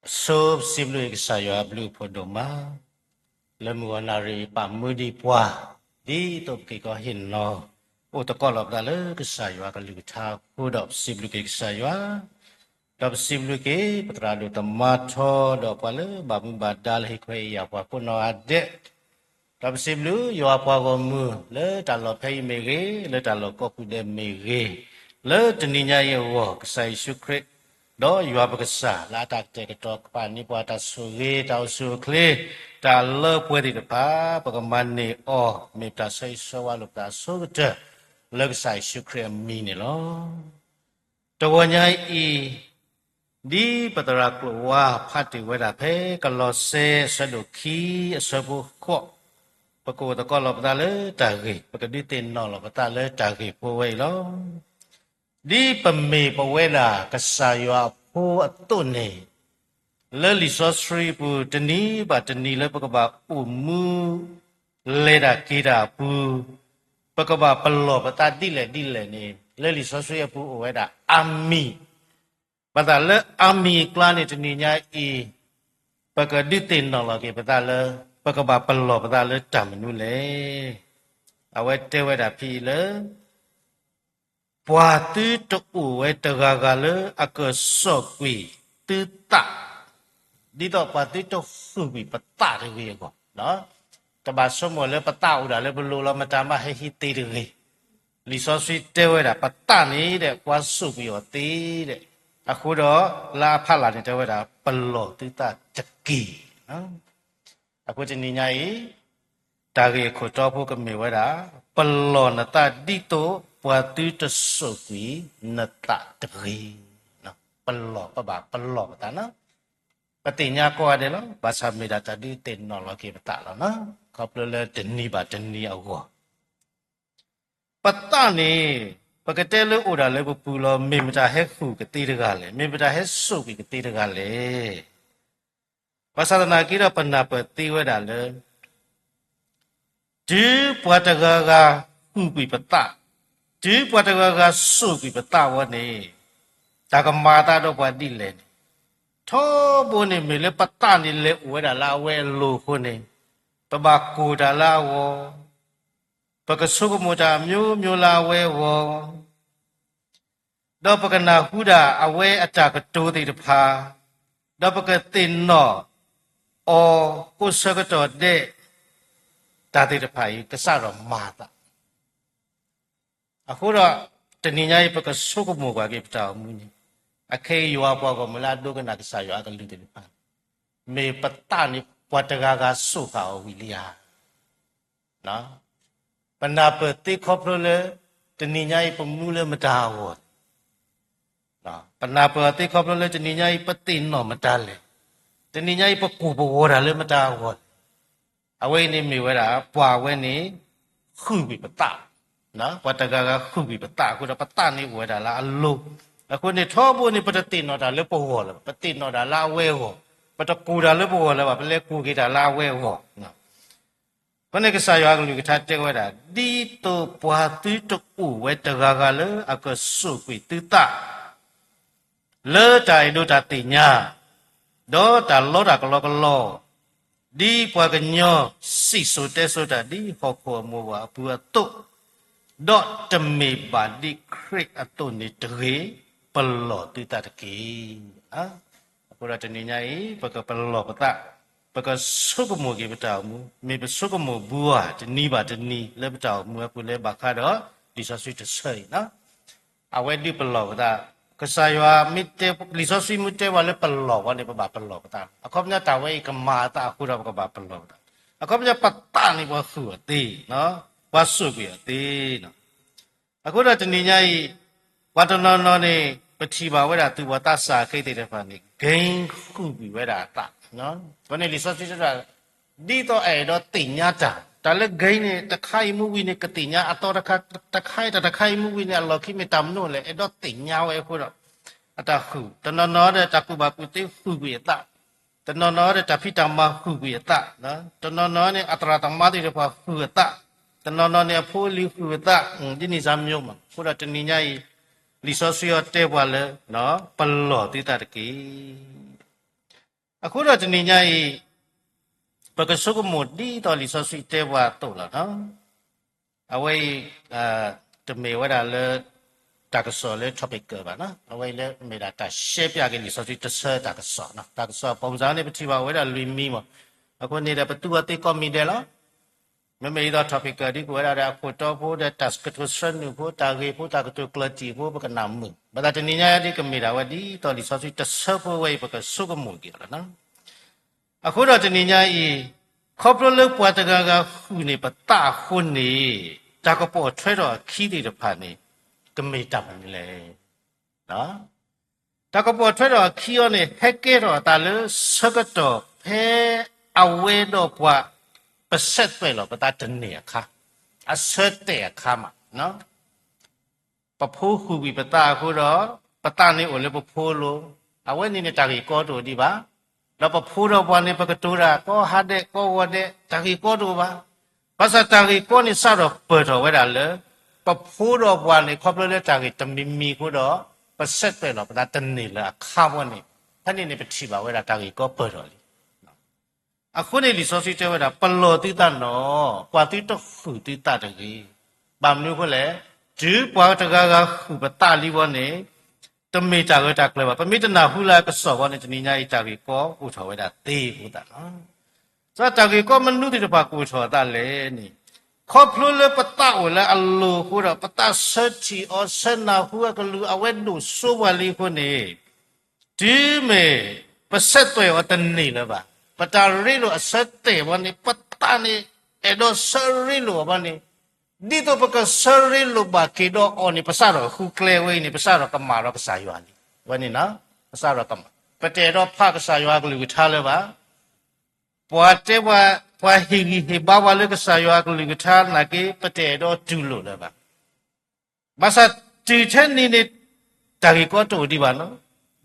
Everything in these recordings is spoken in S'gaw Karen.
အဆိပစံးဘျုးကစၢ်ယွၤအဘျုးအဖှိၣ်ဒိၣ်မး, လၢမုၢ်ဂီၤနၣ်ရံၣ်ပာ်မူဒံးပှၤ, ဒ်သိးပက့ၤကီဟ့ၣ်နီၤ, အိၣ်သကိးလီၤပသးလၢကစၢ်ယွၤကလုၢ်ကထါအဃိဒီး ပစံးဘျုးက့ၤကစၢ်ယွၤ, ဒီးပစံးဘျုးက့ၤပသရၣ်ဒိၣ်သမါထီဒီးပှၤလၢဘၣ်မူဘၣ်ဒါလၢဟ့ၣ်ခွဲးဟ့ၣ်ယာ်ပှၤကိးနီၢ်ဂၤဒဲး, ဒီးပစံးဘျုးယွၤပှၤဂီၢ်မုၢ် လၢတၢ်လီၢ်ဖဲအံၤမ့ၢ်ဂ့ၤ, လၢတၢ်လီၢ်ကိးပူၤဒဲးမ့ၢ်ဂ့ၤ, လၢတနံၤညါအံၤအဂီၢ် ကစၢ်ယ့ၣ်ၡူးခရံာ် ဒီးယွၤပကစၢ်လၢအတၢ်ကတဲာ်ကတီၤကပာ်န့ၢ်ပှၤတၢ်ဆိၣ်ဂ့ၤ တၢ်အိၣ်ဆူၣ်အိၣ်ချ့ တၢ်လၢပှဲၤသ့ၣ်တဖၣ် ပကမၤန့ၢ်အီၤ မ့ၢ်ပတၢ်ဆၢဂ့ၤဆၢဝါလိာ်ပသးအဆိကတၢၢ် လၢကစၢ်ယ့ၣ်ၡူးခရံာ်အမံၤန့ၣ်လီၤ. တဂီၤညါအံၤ ဒ်ပသရၣ်ကျိာ်ဝါဖးတ့ၢ်ဝဲဒၣ်ဖဲ ကလီးစဲအဆၢဒိၣ်ခံ အဆၢဖိဃိး, ပကအိၣ်သကိးလီၤပသးလၢတၢ်ဂ့ၤ, ပကဒုးသ့ၣ်နီၣ်လီၤပသးလၢတၢ်ဂ့ၢ်ဖိဝဲအံၤလီၤ. ဒ်ပမ့ၢ်ပဝဲဒၣ်ကစၢ်ယွၤအဖိအသိးန့ၣ်, လၢလံာ်စီဆှံအပူၤ တနံၤဘၣ်တနံၤလၢပကဘၣ်အိၣ်မူ လဲၤတၢ်က့ၤတၢ်အပူၤ, ပကဘၣ်ပလီၢ်ပသးဒ်လဲၣ်ဒ်လဲၣ်န့ၣ် လၢလံာ်စီဆှံအပူၤအိၣ်ဝဲဒၣ်အါမံၤ, ဘၣ်ဆၣ်လၢအါမံၤအကျါန့ၣ် တနံၤညါအံၤ ပကဒုးသ့ၣ်နီၣ်လီၤက့ၤပသးလၢ ပကဘၣ်ပလီၢ်ပသးလၢတၢ်မနုၤလဲၣ်. အဝဲတဲဝဲဒၣ်ဖဲအံၤလၢ ပှၤသုတအိၣ်ဝဲတဂၤဂၤလၢအကစီၣ်ကွံာ်သုသး, ဒ်သိးပှၤသုတဃုာ်ကွံာ်ပသးတဂ့ၤအဂီၢ်, တဘၣ်ဆိကမိၣ်လၢပသးအိၣ်ဒၣ်လၢပလိၤလီၤ မတၤမးဟဲဟံးသ့တဂ့ၤ. လံာ်စီဆှံတဲဝဲဒၣ် ပသးန့ၣ်ဒီး ပှၤစိာ်ကွံာ်အီၤသ့ဒီး, အဃိဒီး လၢအဖီလာ်န့ၣ်တဲဝဲဒၣ် ပလီၢ်သုသးတက့ၢ်. အဃိတနံၤညါအံၤ တၢ်ဂ့ၢ်အခိၣ်တီဖိကမ့ၢ်ဝဲဒၣ် ပလီၢ်နသးဒ်သိးပှၤသုတစိာ်ကွံာ်နသးတဂ့ၤ. ပလီၢ် ပဘၣ်ပလီၢ်ပသးနီၤ, ပသ့ၣ်ညါကိးဂၤဒဲးလီၤ, ဘၣ်ဆၣ်မ့ၢ်ဒၣ်တၢ်ဒုးသ့ၣ်နီၣ်လီၤက့ၤပသးလီၤနီၤ, ခီဖျိလၢတနံၤဘၣ်တနံၤအဂီၢ် ပသးန့ၣ် ပကတဲလၢအိၣ်ဒၣ်လၢပပူၤလီၤ, မ့ၢ်မတၤဟဲဃုာ်ကသ့တဂၤလဲၣ်, မ့ၢ်မတၤဟဲစိာ်ကွံာ်ကသ့တဂၤလဲၣ်. ဘၣ်ဆၣ်သနာ်က့ဒီး ပနၢ်ပၢၢ်သ့ဝဲဒၣ်လၢ တုၤပှၤတဂၤဂၤဃုာ်ကွံာ်ပသး, တုၤပှၤတဂၤဂၤစိာ်ကွံာ်ပသးဝဲန့ၣ်, တၢ်ကမၤအသးဒီးပှၤဒ်လဲၣ်န့ၣ်, ထီဘိန့ၣ်မ့ၢ်လၢပသးန့ၣ်လဲၤအိၣ်ဝဲဒၣ်လၢအဝဲအလိၤအဃိန့ၣ်, ပဘၣ်ကိၢ်တၢ်လၢအဂီၢ်, ပကဆိကမိၣ်တၢ်အမျိုးမျိုးလၢအဝဲအဂီၢ် ဒီးပကနၢ်ဟူဒၣ်အဝဲအတၢ်ကတိၤသ့ၣ်တဖၣ်, ဒီးပကသ့ၣ်နီၣ်အီၤကိးဆၢကတီၢ်ဒဲး တၢ်သ့ၣ်တဖၣ်အံၤ ကစၢ်ဒီးမၤသး. အဃိဒီး တနံၤညါအံၤ ပကဆိကမိၣ်ကွၢ်က့ၤပတၢ်အိၣ်မူန့ၣ်, အခဲအံၤယွၤပှၤဂီၢ်မုၢ်လၢအဒိကနၣ်ကစၢ်ယွၤအကလုၢ်သ့ၣ်တဖၣ်န့ၣ်, မ့ၢ်ပသးန့ၣ် ပှၤတဂၤဂၤစိာ်ဃာ်အီၤဝံၤလံဧါ. ပနၢ်ပၢၢ်သ့ခီဖျိလၢ တနံၤညါအံၤ ပမူလၢမတၤအဂီၢ်လဲၣ်. ပနၢ်ပၢၢ်အီၤသ့ခီဖျိလၢ တနံၤညါအံၤ ပသ့ၣ်နီၣ်မတၤလဲၣ်. တနံၤညါအံၤ ပကိၢ်ပဂီၤတၢ်လၢမတၤအဂီၢ်လဲၣ်. အဝဲအံၤန့ၣ်မ့ၢ်ဝဲဒၣ် ပှၤဝဲန့ၣ် ဃုာ်ကွံာ်ပသး, ပှၤတဂၤဂၤဃုာ်ကွံာ်ပသးအဃိဒီး ပသးန့ၣ်အိၣ်ဝဲဒၣ်လၢအလိၤ. အဃိန့ၣ် ထီဘိန့ၣ် ပတသ့ၣ်နီၣ်တၢ်လၢပဂီၢ်လၢၤဘၣ်, ပသ့ၣ်နီၣ်တၢ်လၢအဝဲအဂီၢ်, ပတကိၢ်တၢ်လၢပဂီၢ်လၢၤဘၣ်, ပလဲၤကိၢ်က့ၤတၢ်လၢအဝဲအဂီၢ်. အဃိန့ၣ် ကစၢ်ယွၤအကလုၢ်ကထါတဲဝဲဒၣ်, ဒ်သိးပှၤသုတအိၣ်ဝဲတဂၤဂၤလၢအကစိာ်ကွံာ်သုသး လၢတၢ်အဲၣ်ဒိးတၢ်သ့ၣ်ညါ, ဒီးတၢ်လီတၢ်ကလီကလီ, ဒ်ပှၤကညီစံၣ်စိၤတဲစိၤတၢ်ဒ်ဟီၣ်ခိၣ်အမိၢ်ပှၢ်အပူၤအသိး, ဒီးတမ့ၢ်ဘၣ်ဒ်ခရံာ်အသိးန့ၣ်တဂ့ၤ, ပလီၢ်သုသးတက့ၢ်. အဃိဒီးတနံၤညါအံၤ ပကပလီၢ်ပသး, ပကဆိကမိၣ်က့ၤပတၢ်အိၣ်မူ, မ့ၢ်ပဆိကမိၣ်ဘူးဧါ တနံၤဘၣ်တနံၤလၢပတၢ်အိၣ်မူအပူၤလၢဘၣ်ဃးဒီး လံာ်စီဆှံတဆၢအံၤ အဝဲဒုးပလီၢ်ပသး, ကစၢ်ယွၤမ့ၢ်တဲ, လံာ်စီဆှံမ့ၢ်တဲပှၤလၢပလီၢ်ဝဲန့ၣ် ပဘၣ်ပလီၢ်ပသး. အခီပညီတၢ်ဝဲအံၤကမၤအသးအဃိဒီးပကဘၣ်ပလီၢ်ပသး. အခီပညီပသးန့ၣ်ပှၤဃုာ်အီၤသ့, ပှၤစိာ်ကွံာ်အီၤသ့. အဃိဒီးတနံၤညါအံၤ, ပှၤတနီၤနီၤန့ၣ် ပထံၣ်ဘၣ်ဝဲဒၣ်သူၣ်ဘီၣ်သးစၢ်အခ့သ့ၣ်တဖၣ်န့ၣ် ကဃုာ်ကွံာ်ဝဲဒၣ်အသး. အဃိန့ၣ်လံာ်စီဆှံတဲဒၣ် ဒ်သိးအအဲၣ်ဒိးသ့ၣ်ညါတၢ်, တၢ်လၢဂ့ၤန့ၣ် တခါအံၤမ့ၢ်ဝံၤန့ၣ် ကသ့ၣ်ညါအသီတခါ, တခါအံၤတၢ်တခါအံၤမ့ၢ်ဝံၤန့ၣ် အလီၢ်ခံမ့ၢ်တၢ်မနုၤလဲၣ် အဲၣ်ဒိးသ့ၣ်ညါဝဲအဃိဒီး အတၢ်ဃုာ်, တနီၤနီၤဒီးတၢ်ကူၣ်ဘၣ်ကူၣ်သ့ဃုာ်ကွံာ်အသး, တနီၤနီၤဒီးတၢ်ဖံးတၢ်မၤဃုာ်ကွံာ်အသး, တနီၤနီၤန့ၣ် အသရၣ်သမါသ့ၣ်တဖၣ်ဃုာ်အသး, တနီၤနီၤန့ၣ် အဖိအလံၤဃုာ်အသး, ဒ်န့ၣ်စၢ်မ့ၢ်မး. အဃိဒီးတနံၤညါအံၤ လံာ်စီဆှံအီၤတဲပှၤလၢ ပလီၢ်သုသးတက့ၢ်. အဃိဒီးတနံၤညါအံၤ ပကဆိကမိၣ်ဒ်သိးလံာ်စီဆှံတဲပှၤအသိးလီၤ. အဝဲအံၤ တမ့ၢ်ဝဲဒၣ်လၢ တၢ်ကစီၣ်လၢ topical ဘၣ်, အဝဲအံၤလၢမ့ၢ်ဒၣ်တၢ်ရှဲပၠးက့ၤလံာ်စီဆှံတဆၢတၢ်ကစီၣ်, တၢ်ကစီၣ် ပုံစံ န့ၣ် ပထံၣ်ဘၣ်ဝဲဒၣ်လွံၢ်မံၤမး, အဃိန့ၣ်ဒီး ပသူအီၤသ့ကိးမံၤဒဲးလီၤ. မ့မ့ၢ်ဒ်သိး topical ဒ်ကဝဲဒၣ်ဒီး အခိၣ်တီဖိဒီး တၢ်ကတိၤဆၢနုာ်ဖိ, တၢ်ဂ့ၢ်ဖိ, တၢ်ကတိၤကျၢၢ်တံၢ်ဖိ ပကနၢ်မုာ်, ဘၣ်ဆၣ်တနံၤညါဒ်ကမ့ၢ်ဒၣ်ဝဲဒ်သိးလံာ်စီဆှံတဆၢဖိဝဲအံၤ ပကဆိကမိၣ်က့ၤအီၤလီၤ. အဃိဒီးတနံၤညါအံၤ ခီဖျိလၢပှၤတဂၤဂၤဟုၣ်န့ၢ်ပသးအဃိန့ၣ် တၢ်ကပိာ်ထွဲထီၣ်အခံသ့ၣ်တဖၣ်န့ၣ် ကမ့ၢ်တၢ်မနုၤလဲၣ်. တၢ်ကပိာ်ထွဲထီၣ်အခံအီၤန့ၣ် ဟဲကဲထီၣ်အသးလၢဆၢကတီၢ်ဖဲအဝဲဒီးပှၤ ပဆဲးသွဲၣ်လီၤပသးတန့ၢ်အခါ, အဆၢတဲာ်အခါမး ပဖိဟုၣ်ကွံာ်ပသးအဃိဒီး ပသးန့ၣ်အိၣ်လၢပဖိအလိၤ, အဝဲန့ၣ်န့ၣ်တၢ်ဂ့ၢ်ကီတအိၣ်ဒံးဘၣ်, ဒီးပဖိဒီးပှၤန့ၣ် ပကတိၤတၢ်ကီဟါဒဲးကီဂီၤဒဲး တၢ်ဂ့ၢ်ကီတအိၣ်ဘၣ်. ဘၣ်ဆၣ်တၢ်ဂ့ၢ်ကီန့ၣ်စးထီၣ်ပၢၢ်ထီၣ်ဝဲဒၣ်လၢ ပဖိဒီးပှၤန့ၣ် ခီဖျိလၢတၢ်ဂ့ၢ်တမံၤမံၤအဃိဒီး ပဆဲးသွဲၣ်လီၤပသးတန့ၢ်လၢၤအခါဝဲန့ၣ်, ဖဲန့ၣ်န့ၣ်ပထံၣ်ဘၣ်ဝဲဒၣ်တၢ်ဂ့ၢ်ကီပၢၢ်ထီၣ်လံ အဃိန့ၣ်လံာ်စီဆှံတဲဝဲဒၣ် ပလီၢ်သုသးနီၣ်, ပှၤသုတဟုၣ်သုသးတဂ့ၤ. ဘၣ်မနုၤအဃိလဲၣ်, တုၤပှၤတဂၤဂၤဟုၣ်ပသးလံဝဲန့ၣ် တမ့ၢ်တၢ်ဂၢၢ်တၢ်ကျၢၤဘၣ်. ပမ့ၢ်တနၢ်ဟူလၢအကစီၣ်ဝဲန့ၣ် တနံၤညါအံၤတၢ်ဂ့ၢ်ကီအိၣ်ထီၣ်ဝဲဒၣ်သ့အဃိသတးလီၤ. တၢ်ဂ့ၢ်ကီမနုၤသ့ၣ်တဖၣ်ကအိၣ်ထီၣ်အသးလဲၣ်န့ၣ်, ခီဖျိလၢပသးအိၣ်လၢအလိၤအဃိဒီး ပသးဆၢထံၣ်အီၤ ဆၢနၢ်ဟူအကလုၢ် အဝဲဒိၣ်စိပှၤလံအဃိန့ၣ် တုၤမ့ၢ်ပဆဲးသွဲၣ်အီၤတန့ၢ်လၢၤဘၣ်, ပတၢ်ရ့လိာ်အဆၢတဲာ်ဝဲန့ၣ် ပသးန့ၣ် အဲၣ်ဒိးဆၢရ့လိာ်အီၤဘၣ်န့ၣ်, ဒ်သိးပကဆၢရ့လိာ်ဘၣ်က့ၤဒီးအီၤန့ၣ် ပစးထီၣ်ဃုကျဲဝဲအံၤန့ၣ် ပစးထီၣ်ကမၣ်ဒီးကစၢ်ယွၤလံ. ဝဲန့ၣ် ပစးထီၣ်ကမၣ်, ပတအဲၣ်ဒိးဖးကစၢ်ယွၤအကလုၢ်ကထါလၢၤဘၣ်. ပှၤတဲပှၤ, ပှၤဟ့ၣ်ဂံၢ်ဟ့ၣ်ဘါပှၤလၢကစၢ်ယွၤအကလုၢ်ကထါနာ်က့ ပတအဲၣ်ဒိးတူၢ်လိာ်လၢၤဘၣ်. ဘၣ်ဆၣ်တုၤထဲန့ၣ်န့ၣ် တၢ်ဂ့ၢ်ကီတအိၣ်ဒံးဘၣ်နီၤ.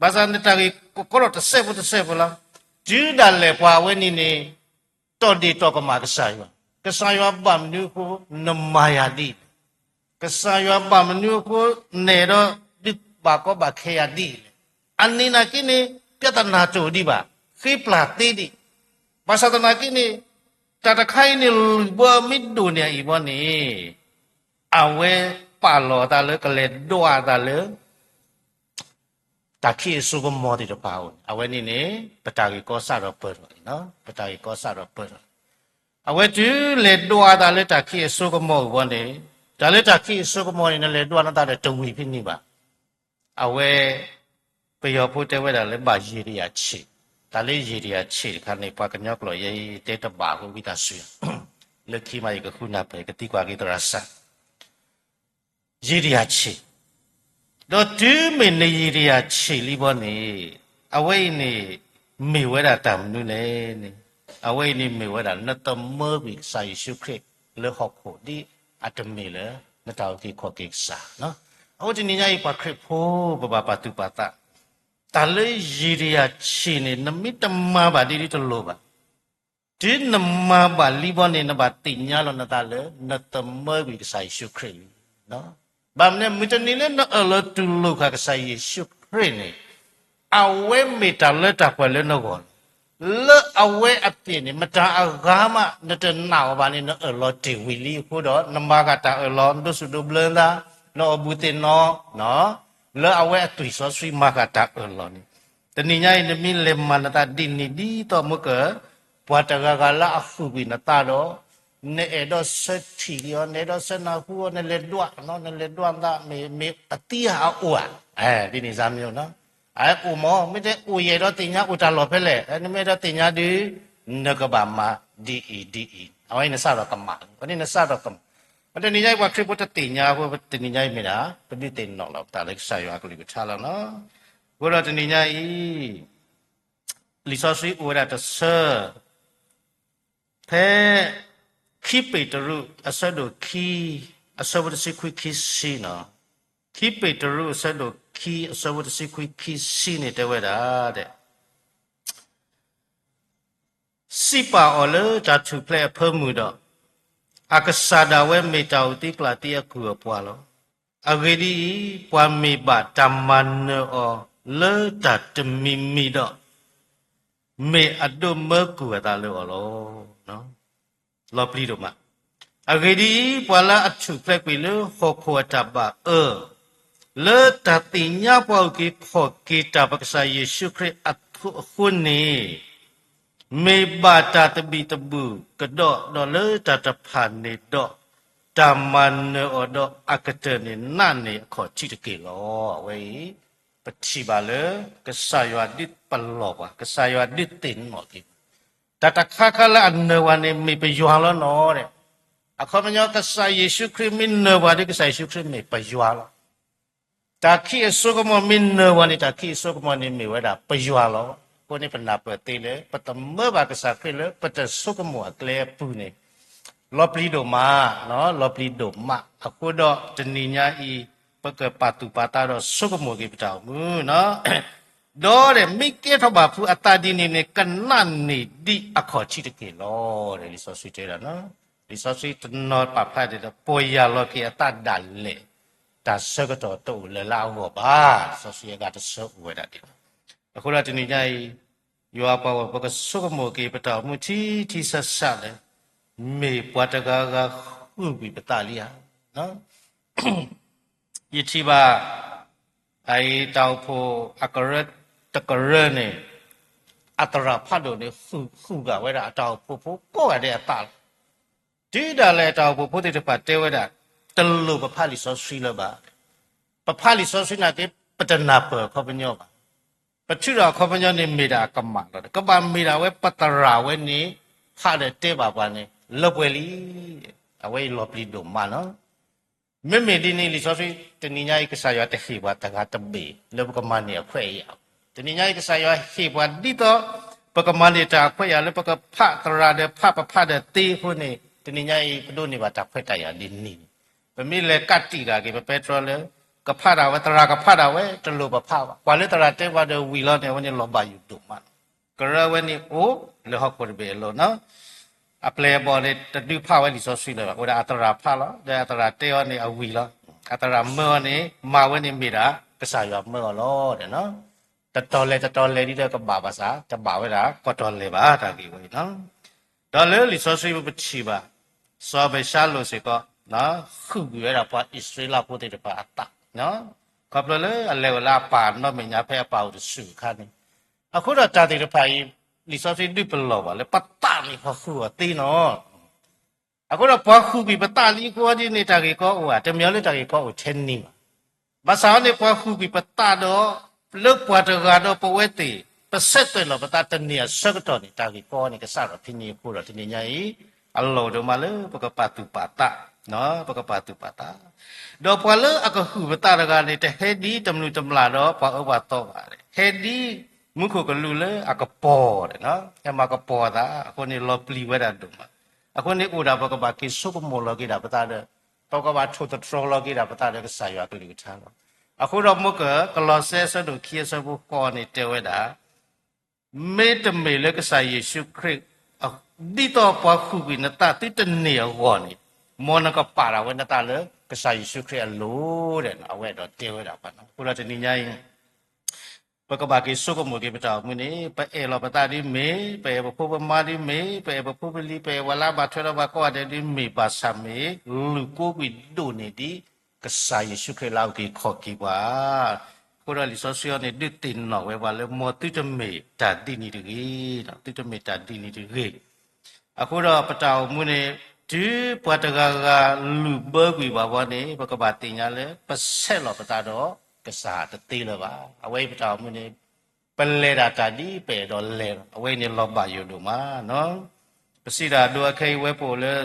ဘၣ်ဆၣ်န့ၣ်တၢ်ဂ့ၢ်ကီဒီးတစဲးဖိတစဲးဖိလီၤ. တုၤဒၣ်လဲာ်ပှၤအဝဲန့ၣ်န့ၣ် တီၢ်ဒ့ၣ်တီၢ်ကမၣ်ကစၢ်ယွၤ, ကစၢ်ယွၤဘၣ်မနုၤအဃိ နမၤယၤဒ်အံၤ, ကစၢ်ယွၤဘၣ်မနုၤအဃိ နအဲၣ်ဒိးဒုးဘၣ်ကီဘၣ်ခဲယၤဒ်အံၤလဲၣ်. အန့ၣ်နာ်က့န့ၣ် ပြဿနာတအိၣ်ဒံးဘၣ်, ဃ့ပျၢ်သ့ဒံး. ဘၣ်ဆၣ်သနာ်က့န့ၣ် တၢ်တခါအံၤန့ၣ် လုၢ်ဘၢမ့ၢ်ဒိၣ်န့ၢ်အံၤဘီန့ၣ် အဝဲပာ်လီၤအသးလၢကလဲၤဒွးအသးလၢ တၢ်ခံးအစိကမီၤသ့ၣ်တဖၣ်အအိၣ်န့ၣ် အဝဲန့ၣ်န့ၣ် ပတၢ်ဂ့ၢ်ကီစးထီၣ်ပၢၢ်ထီၣ်လံ, ပတၢ်ဂ့ၢ်ကီစးထီၣ်ပၢၢ်ထီၣ်လံ. အဝဲတုၤလဲၤဒွးအသးလၢတၢ်ခံးအစိကမီၤအံၤဘီန့ၣ်, တၢ်လၢတၢ်ခံးအစိကမီၤန့ၣ် နလဲၤဒွးနသးဒီးတဝံၤဖဲန့ၣ်ဘၣ်. အဝဲ ပယီၤဖိတဲဝဲဒၣ်လၢဘၣ်ယံၤတယၤဆံး, တၢ်လၢယံၤတယၤဆံးတခါန့ၣ် ပှၤကညီကျိာ်ယဲအံၤတဲတဘၣ်အဃိ ဝံသးစူၤ လၢခံမးယကဃုနၢ်ပၢၢ် ကသံကွၢ်က့ၤသရၣ်စၢ် ယံၤတယၤဆံး, ဒီးတုၤမ့ၢ်နယံၤတယၤဆံးလံဘီန့ၣ်, အဝဲအံၤန့ၣ် မ့ၢ်ဝဲဒၣ်တၢ်မနုၤလဲၣ်န့ၣ်, အဝဲအံၤန့ၣ်မ့ၢ်ဝဲဒၣ် နသမၢကွံာ်ကစၢ်ယ့ၣ်ၡူးခရံာ်လၢဟီၣ်ခိၣ်ဒ်အတမ့ၢ်လၢ နတၢ်အုၣ်က့ၤခီၣ်က့ၤကစၢ်. အဃိတနံၤညါအံၤ ပှၤခရံာ်ဖိ ပဘၣ်ပာ်သူၣ်ပာ်သး, တၢ်လၢယံၤတယၤဆံးန့ၣ် နမ့ၢ်တမၤဘၣ်ဒ်ဒ်တလိၣ်ဘၣ်. တုၤနမၤဘၣ်လံဘီန့ၣ် နဘၣ်သ့ၣ်ညါလီၤနသးလၢ နသမၢကွံာ်ကစၢ်ယ့ၣ်ၡူးခရံာ်လံ. ဘၣ်မနုၤ မုၢ်တနံၤလၢနအၢၣ်လီၤတူၢ်လိာ်ဃာ်ကစၢ်ယ့ၣ်ၡူးခရံာ်န့ၣ်, အဝဲမ့ၢ်တၢ်လၢတၢ်ပှဲၤလၢနဂီၢ်လီၤ. လၢအဝဲအပျ့ၤန့ၣ် မတၤအဂၤမး နတနာ်အီၤဘၣ်န့ၣ် နအၢၣ်လီၤတ့ၢ်ဝံၤလံအဃိဒီး နမၤဃာ်တၢ်အၢၣ်လီၤ နဒိးစူၣ်ဒိးဘျၢနသး, နအီၣ်ဘူၣ်သ့ၣ်နီၣ် လၢအဝဲအသွံၣ်စီဆှံမၤဃာ်တၢ်အၢၣ်လီၤန့ၣ်, တနံၤညါအံၤ နမ့ၢ်လဲၤမၤနသးဒ်န့ၣ်ဒ်သိးမ့ၢ်က ပှၤတဂၤဂၤလၢအဟုၣ်ကွံာ်နသးဒီး နအဲၣ်ဒိးဆၢထံၣ်က့ၤအီၤ, နအဲၣ်ဒိးဆၢနၢ်ဟူအီၤ, နလဲၤဒွး, နလဲၤဒွးနသး မ့ၢ်အသံဧါအအိၣ်ဧါ, ဒ်န့ၣ်စၢ်မ့ၢ်နီၤ, အအိၣ်မ့ၢ် မ့ၢ်တအိၣ်ယအဲၣ်ဒိးသ့ၣ်ညါအိၣ်တၢ်လီၢ်ဖဲလဲၣ်, နမ့ၢ်အဲၣ်ဒိးသ့ၣ်ညါဒီး နကဘၣ်မၤဒ်အံၤဒ်အံၤ, အဝဲန့ၣ်နစးထီၣ်ကမၣ်, အဝဲန့ၣ်နစးထီၣ်ကမၣ်. ပတနံၤညါအံၤ ပှၤခရံာ်ဖိတသ့ၣ်ညါအဃိ တနံၤညါအံၤမ့ၢ်ဒၣ် ပဒုးသ့ၣ်နီၣ်လီၤပသးလၢကစၢ်ယွၤအကလုၢ်ကထါလီၤနီၤ. အဃိဒီးတနံၤညါအံၤ လံာ်စီဆှံအိၣ်ဝဲဒၣ်တဆၢ ဖဲ ခံပ့းတရူး အဆၢဒိၣ်ခံ အဆၢဖိတဆံခွံခံဆံနီၤ, ခံပ့းတရူး အဆၢဒိၣ်ခံ အဆၢဖိတဆံခွံခံဆံန့ၣ်တဲဝဲဒၣ် စံးပာ်အီၤလၢတၢ်ထူၣ်ဖျဲးအဖၢမုၢ်ဒီး, အကစၢ်ဒၣ်ဝဲမ့ၢ်တၢ်အိၣ်သံကျၢ်သံအကုၢ်အပှၤလီၤ. အဂ့ၢ်ဒ်အံၤ, ပှၤမ့ၢ်ဘၣ်တၢ်မၤနၢၤအီၤလၢတၢ်တမံၤမံၤဒီး, မ့ၢ်အဒိးမၢကုၢ်အသးလၢအီၤလီၤ. လီၤပျံၤဒိၣ်မး. အဂ့ၢ်ဒ်အံၤ, ပှၤလၢအထူၣ်ဖျဲးကွံာ်လၢဟီၣ်ခိၣ်အတၢ်ဘၣ်အၢ, လၢတၢ်သ့ၣ်ညါပှၤအုၣ်က့ၤခီၣ်က့ၤတၢ်ပကစၢ်ယ့ၣ်ၡူးခရံာ်အဃိန့ၣ်, မ့ၢ်ဘၣ်တၢ်သဘံၣ်သဘုၣ်ကဒီး, ဒီးလၢတၢ်တဖၣ်န့ၣ်ဒီး, တၢ်မၤနၢၤအီၤဒီးအကတၢၢ်န့ၣ် နာ်န့ၢ်အခီၣ်ထံးတက့ၢ်လီၤ. အဝဲအံၤ ပထံၣ်ဘၣ်လၢ ကစၢ်ယွၤဒုးပလီၢ်ပှၤ, ကစၢ်ယွၤဒုးသ့ၣ်နီၣ်က့ၤ, တၢ်တခါခါလၢအနၢၤပှၤန့ၣ် မ့ၢ်ပယွၤလီၤနီၤဒီး, အခီပညီ ကစၢ်ယ့ၣ်ၡူးခရံာ်မ့ၢ်နၢၤပှၤဒီး ကစၢ်ယ့ၣ်ၡူးခရံာ်မ့ၢ်ပယွၤလီၤ. တၢ်ခံးအစိကမီၤမ့ၢ်နၢၤပှၤန့ၣ် တၢ်ခံးအစိကမီၤန့ၣ်မ့ၢ်ဝဲဒၣ်ပယွၤလီၤ. အဃိန့ၣ် ပနၢ်ပၢၢ်သ့လၢ ပတမၢဘၣ်ကစၢ်ခရံာ်လၢပတဆိကမိၣ်အကျဲအပူၤန့ၣ် လီၤပျံၤဒိၣ်မး, လီၤပျံၤဒိၣ်မး. အဃိဒီးတနံၤညါအံၤ ပကပာ်သူၣ်ပာ်သးဒီးဆိကမိၣ်က့ၤပတၢ်အိၣ်မူနီၤ, ဒီးမ့ၢ်ကဲထီၣ်ဘၣ်ဖုးအသးဒ်န့ၣ်န့ၣ် ကနာ်န့ၢ်ဒံးအခီၣ်ထံးတက့ၢ်လီၤ. လံာ်စီဆှံတဲဒၣ်, လံာ်စီဆှံတနီၤပာ်ဖျါတဲဒီး ပီၢ်ယၢ်လီၤက့ၤအသးဒၣ်လဲာ်, တၢ်ဆၢကတီၢ်တအိၣ်လၢၤလၢအဂီၢ်ဘၣ်. လံာ်စီဆှံအဂၤတဆၢအိၣ်ဝဲဒၣ်ဒ်န့ၣ်. အဃိဒီးတနံၤညါအံၤ ယွၤပှၤဂီၢ် ပကဆိကမိၣ်က့ၤပတၢ်အိၣ်မူထံထံဆးဆးလၢ မ့ၢ်ပှၤတဂၤဂၤဃုာ်ကွံာ်ပသးလံဧါ. ယထံၣ်ဘၣ် အအံၤတၢ်အိၣ်ဖှိၣ်အကရၢတကရၢန့ၣ် အသရၣ်ဖးဒိၣ်န့ၣ် ဃုာ်ဃုာ်ဂာ်ဝဲဒၣ်အတၢ်အိၣ်ဖှိၣ်ဖိကိးဂၤဒဲးအသးလီၤ. တုၤဒၣ်လဲာ်တၢ်အိၣ်ဖှိၣ်ဖိသ့ၣ်တဖၣ်တဲဝဲဒၣ် တလိၣ်ပဖးလံာ်စီဆှံလၢၤဘၣ်. ပဖးလံာ်စီဆှံနာ်က့ ပတနၢ်ပၢၢ်အခီပညီဘၣ်. ပထုးထီၣ်အခီပညီန့ၣ်မ့ၢ်ဒၣ်အကမၣ်လီၤ. ကဘၣ်မ့ၢ်ဒၣ်ဝဲပသရၣ်ဝဲန့ၣ် ဖးဒီးတဲဘၣ်ပှၤန့ၣ် လၢပှဲၤလံ. အဝဲအံၤလီၤပျံၤဒိၣ်မးလီၤ. မ့မ့ၢ်ဒ်န့ၣ် လံာ်စီဆှံတနံၤညါအံၤ ကစၢ်ယွၤတဟ့ၣ်ပှၤတဂၤတဘ့ၣ်လၢပကမၤန့ၢ်အခွဲးအယာ်. တနံၤညါအံၤ ကစၢ်ယွၤဟ့ၣ်ပှၤဒ်သိး ပကမၤန့ၢ်တၢ်အခွဲးအယာ်လၢပကဖးသရၣ်ဒီးဖးပဖးဒီးသ့အဃိန့ၣ် တနံၤညါအံၤ ပဒိးန့ၢ်ဘၣ်တၢ်ခွဲးတၢ်ယာ်ဒ်န့ၣ်. ပမ့ၢ်လဲၤကးတံာ်ဂၤက့ၤ ပပဲတြီလၢ ကဖးဒၣ်ဝဲ သရၣ်ကဖးဒၣ်ဝဲ တလိၣ်ပဖးဘၣ်. ပှၤလၢသရၣ်တဲပှၤဒီးဝံၤလီၤန့ၣ် အဝဲန့ၣ်လီၤဘၣ်ယိၣ်ဒိၣ်မးလီၤ. ကရၢဝဲန့ၣ်အိၣ်လၢဟီၣ်ခိၣ်တဘ့ၣ်အလိၤနီၤ. အပျဲၢ်အဘီၣ်န့ၣ် တဒုးဖးဝဲလံာ်စီဆှံလၢၤဘၣ်. အိၣ်ဒၣ်အသရၣ်ဖးလီၤ. ဒီးအသရၣ်တဲအီၤန့ၣ်အဝံၤလီၤ. အသရၣ်မၢအီၤန့ၣ် မၤဝဲန့ၣ်မ့ၢ်ဒၣ် ကစၢ်ယွၤမၢအီၤလီၤ. တတီၤလဲၤတတီၤလဲၤဒ်ဒီးကဘၣ်ဘၣ်ဆၣ် တဘၣ်ဝဲဒၣ်ကိးတီၤလဲၤဘၣ်တၢ်ဂ့ၢ်ဝဲအံၤနီၤ. ဒီးလၢလံာ်စီဆှံပထံၣ်ဘၣ် စီၤအၤဘၡါလိၣ်စ့ၢ်ကီး ဃုာ်ကွံာ်ဝဲဒၣ်ပှၤအံၣ်စရ့လးဖိသ့ၣ်တဖၣ်အသး ခီဖျိလၢအလဲၤဝဲလၢအပၢ်နီတမံၤညါ ဖဲအပၢ်အိၣ်တဆူၣ်အခါန့ၣ်. အဃိဒီးတၢ်သ့ၣ်တဖၣ်အံၤ လံာ်စီဆှံဒုးပလီၢ်ဘၣ်လၢ ပသးန့ၣ်ပှၤဃုာ်အီၤသ့နီၤ. အဃိဒီးပှၤဃုာ်ကွံာ်ပသးလံအဃိဒ်န့ၣ် တၢ်ဂ့ၢ်ကီအိၣ်ဧါ. တမ့ၢ်လၢတၢ်ဂ့ၢ်ကီအိၣ်ထဲန့ၣ်ဘၣ်. ဘၣ်ဆၣ်အီၤန့ၣ် ပှၤဃုာ်ကွံာ်ပသးဒီး လၢပှၤတဂၤဒီးပဝဲသ့ၣ် ပဆဲးသွဲၣ်လီၤပသးတန့ၢ်အဆၢကတီၢ်န့ၣ် တၢ်ဂ့ၢ်ကီန့ၣ် ကစးထီၣ်ဖဲန့ၣ်အဃိဒီး တနံၤညါအံၤ အလီၢ်ဒိၣ်မးလၢပကပာ်သူၣ်ပာ်သး, ပကပာ်သူၣ်ပာ်သး. ဒီးပှၤလၢအကဃုာ်ပသးတဂၤန့ၣ် တဟဲဒ်တမျၢ်တမျၢ်ဒီးပှၤအၢပှၤသီဘၣ်. ဟဲဒ်မူခိၣ်ကလူးလၢအကပီၤန့ၣ်, ဟဲမၤကပီၤအသး, အဃိန့ၣ်လီၤပျံၤဝဲဒၣ်ဒိၣ်မး. အဃိန့ၣ်အိၣ်ဒၣ် ပကဘၣ်က့ၤဆိကမိၣ်လီၤက့ၤဒၣ်ပသးဒီး ပကဘၣ်ထိၣ်သတြီၤလီၤက့ၤဒၣ်ပသးဒီးကစၢ်ယွၤအကလုၢ်ကထါလီၤ. အဃိဒီးမ့ၢ်က ကလီးစဲအဆၢဒိၣ်ခံအဆၢဖိဃိးန့ၣ်တဲဝဲဒၣ်, မ့တမ့ၢ်လၢကစၢ်ယ့ၣ်ၡူးခရံာ် ဒ်သိးပှၤဃုာ်ကွံာ်နသးသုတန့ၢ်အဂီၢ်န့ၣ်, မ်နကပာ်ဒၣ်ဝဲနသးလၢကစၢ်ယ့ၣ်ၡူးခရံာ်အလိၤ, အဝဲအဲၣ်ဒိးတဲဝဲဒၣ်ပှၤနီၤ. အဃိဒီးတနံၤညါအံၤ ပကဘၣ်က့ၤဆိကမိၣ်က့ၤပတၢ်အိၣ်မူန့ၣ်, ပအဲၣ်လီၤပသးဒ်မ့ၢ်, ပအဲၣ်ပဖိပမါဒ်မ့ၢ်, ပအဲၣ်ပဖိပလံၤ, ပအဲၣ်ဝဲလၢအဘၣ်ထွဲဒီးပှၤကိးဂၤဒဲးဒ်မ့ၢ်ဘၣ်ဆၣ်မ့ၢ်, လုၢ်ကိးကွံာ်ဒိၣ်န့ၢ်ဒံး ကစၢ်ယ့ၣ်ၡူးခရံာ်လၢအုၣ်က့ၤခီၣ်က့ၤပှၤ. အဃိဒီးလံာ်စီဆှံအံၤန့ၣ် ဒုးသ့ၣ်နီၣ်ဝဲပှၤလၢ မ်သုတမ့ၢ်တၢ်ဒ်န့ၣ်တဂ့ၤ, သုတမ့ၢ်တၢ်ဒ်န့ၣ်တဂ့ၤ. အဃိဒီးပတၢ်အိၣ်မူန့ၣ် တုၤပှၤတဂၤဂၤလုၢ်ဘၢကွံာ်ဘၣ်ဘီန့ၣ် ပကဘၣ်သ့ၣ်ညါလၢ ပဆဲးလီၤပသးဒီးကစၢ်တသ့လၢၤဘၣ်. အဝဲအံၤပတၢ်အိၣ်မူန့ၣ် ပလဲၤဒၣ်တၢ်ဒ်ပအဲၣ်ဒိးလဲၤလီၤ. အဝဲအံၤန့ၣ်လီၤဘၣ်ယိၣ်ဒိၣ်မးနီၤ. ပစံးဒၣ်ဒိအခဲအံၤဝဲပအိၣ်လၢ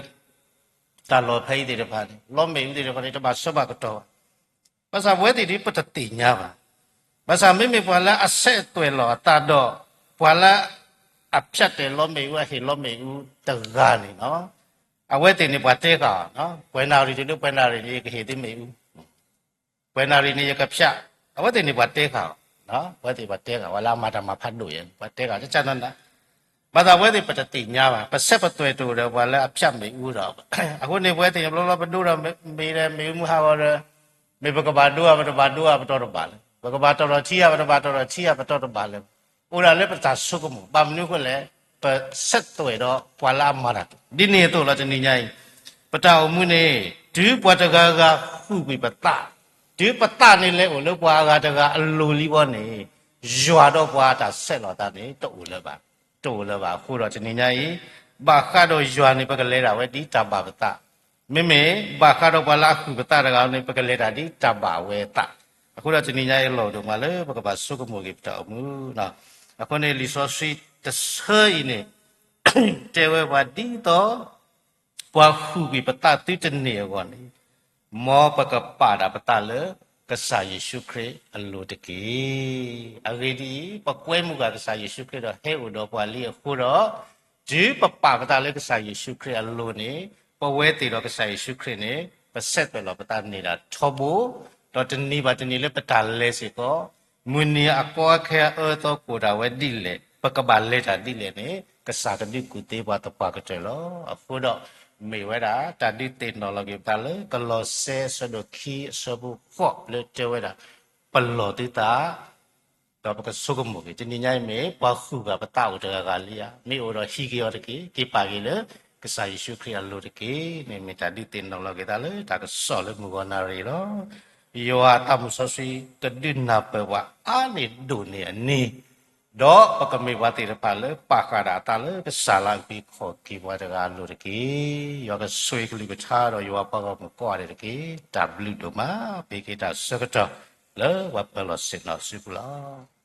တၢ်လီၢ်ဖဲအံၤသ့ၣ်တဖၣ်န့ၣ် လီမ့ၣ်အူသ့ၣ်တဖၣ်န့ၣ် တဘၣ်ဆၢဘၣ်ကတီၢ်ဘၣ်. ဘၣ်ဆၣ်ပဝဲသ့ၣ်ဒ်ပတသ့ၣ်ညါဘၣ်. ဘၣ်ဆၣ်မ့မ့ၢ်ပှၤလၢအဆဲးသွဲၣ်လီၤအသးဒီး ပှၤလၢအဖၠးတဲာ်လီမ့ၣ်အူ အဟ့ၣ်လီမ့ၣ်အူတဂၤန့ၣ်နီၤ, အဝဲသ့ၣ်န့ၣ်ပှၤတဲဃာ်အီၤ, ပှဲၤနၣ်ရံၣ်တုၤလၢပှဲၤနၣ်ရံၣ်န့ၣ် ယကဟ့ၣ်သုမ့ၣ်အူ ပှဲၤနၣ်ရံၣ်န့ၣ် ယကဖၠး. အဝဲသ့ၣ်န့ၣ်ပှၤတဲဃာ်အီၤ, အဝဲသ့ၣ်ပှၤတဲဃာ် ပှၤလၢအမၤတၢ်မၤဖးဒိၣ်ယဲန့ၣ် ပှၤတဲဃာ်တၢ်နီၤ. ဘၣ်ဆၣ်ပဝဲသ့ၣ်ပတသ့ၣ်ညါဘၣ်. ပဆဲးပသွဲၣ်တအိၣ်ဒီးပှၤလၢအဖၠးမ့ၣ်အူဒီး, အဃိန့ၣ်ပဝဲသ့ၣ်န့ၣ် ဘျီဘျီပဒိဒီးမ့ၢ်ဒီး မ့ၣ်အူမုၢ်ဟးဂီၤဒီး မ့ၢ်ပကဘၣ်ဒိဧါ ပတဘၣ်ဒိဧါ ပတီၢ်တဘၣ်လၢၤ. ပကဘၣ်တီၢ်ထီၣ်ထံဧါ ပတဘၣ်တီၢ်ထီၣ်ထံဧါ ပတီၢ်တဘၣ်လၢၤ. အိၣ်ဒၣ်လၢပတၢ်ဆိကမိၣ်, ဘၣ်မနုၤအဃိလဲၣ်, ပဆဲးသွဲၣ်ဒီးပှၤလၢအမၤတၢ်, ဒ်န့ၣ်အသိးလီၤ တနံၤညါအံၤ, ပတၢ်အိၣ်မူန့ၣ် တုၤပှၤတဂၤဂၤဃုာ်ကွံာ်ပသး, တုၤပသးန့ၣ်လဲၤအိၣ်လၢပှၤအဂၤတဂၤအလိၤလံဘီန့ၣ်, ယွၤဒီးပှၤတၢ်ဆဲးလီၤသးန့ၣ် တအိၣ်လၢၤဘၣ်, တအိၣ်လၢၤဘၣ်အဃိဒီးတနံၤညါအံၤ, ဘၣ်ဃးဒီးယွၤန့ၣ် ပကလဲၤဒၣ်ဝဲဒ်တၢ်ဘၣ်ပသး မ့မ့ၢ်ဘၣ်ဃးဒီးပှၤလၢအဃုာ်ပသးတဂၤန့ၣ် ပကလဲၤတၢ်ဒ်တၢ်ဘၣ်ဝဲအသး, အဃိဒီးတနံၤညါအံၤလီၤဒိၣ်မးလၢပကဘၣ်ဆိကမိၣ်က့ၤပတၢ်အိၣ်မူ, အဃိန့ၣ်လံာ်စီဆှံတဆၢအံၤန့ၣ် တဲဝဲပှၤဒ်သိး ပှၤဃုာ်ကွံာ်ပသးသုတန့ၢ်အဂီၢ်န့ၣ်, မ်ပကပာ်ဒၣ်ပသးလၢကစၢ်ယ့ၣ်ၡူးခရံာ်အလိၤတက့ၢ်. အဂ့ၢ်ဒ်အံၤ, ပကွဲမုာ်ကွံာ်ကစၢ်ယ့ၣ်ၡူးခရံာ်ဒီးဟဲအိၣ်ဒီးပှၤလံအဃိဒီး, တုၤပပာ်ပသးလၢကစၢ်ယ့ၣ်ၡူးခရံာ်အလိၤန့ၣ်, ပဝဲသ့ၣ်ဒီးကစၢ်ယ့ၣ်ၡူးခရံာ်န့ၣ် ပဆဲးသွဲၣ်လီၤပသးန့ၢ်ဒၣ်ထီဘိ, ဒီးတနံၤဘၣ်တနံၤလၢပတၢ်လဲၤစ့ၢ်ကီး, မုၢ်နံၤအကီအခဲအအၢအသီကအိၣ်ဒၣ်ဝဲဒ်လဲၣ်, ပကဘၣ်လဲၤတၢ်ဒ်လဲၣ်န့ၣ် ကစၢ်ကဒုးကူၣ်သ့ပှၤသပှၢ်ကတၢၢ်လီၤ. အဃိဒီး မ့ၢ်ဝဲဒၣ်တၢ်ဒုးသ့ၣ်နီၣ်လီၤက့ၤပသးလၢ ကလီးစဲအဆၢဒိၣ်ခံအဆၢဖိဃိးလၢတဲဝဲဒၣ်, ပလီၢ်သုသး ဒီးပကဆိကမိၣ်က့ၤ တနံၤညါအံၤမ့ၢ်ပှၤဃုာ်ဂၤပသးအိၣ်တဂၤဂၤလံဧါ, မ့ၢ်အိၣ်ဒီးဟံးက့ၤအီၤတက့ၢ်, က့ၤပာ်က့ၤလၢကစၢ်ယ့ၣ်ၡူးခရံာ်အလိၤတက့ၢ်န့ၣ် မ့ၢ်တၢ်ဒုးသ့ၣ်နီၣ်လီၤက့ၤသးလၢတၢ်ကစီၣ်လၢမုၢ်ဂီၤနၣ်ရံၣ်လီၤ. ယွၤအသးမုၣ်စီဆှံကဒုးနၢ်ပၢၢ်ပှၤအါန့ၢ်ဒိၣ်န့ၢ်အန့ၣ်, ဒီးပကမ့ၢ်ပှၤသ့ၣ်တဖၣ်လၢပာ်ဃာ်ဒၣ်အသးလၢကစၢ်လၢအဂ့ၤခီၣ်က့ၤပှၤတဂၤအလိၤတက့ၢ်. ယွၤကဆိၣ်ဂ့ၤကလုၢ်ကထါဒီးယွၤပှၤဂီၢ်မုၢ်ကိးဂၤဒဲးတက့ၢ်. တၢ်ဘျုးဒိၣ်မး ပဟ့ၣ်က့ၤတၢ်ဆၢကတီၢ်လၢပှၤပၢၤလီၢ်ဆ့ၣ်နီၤစုပူၤလီၤ.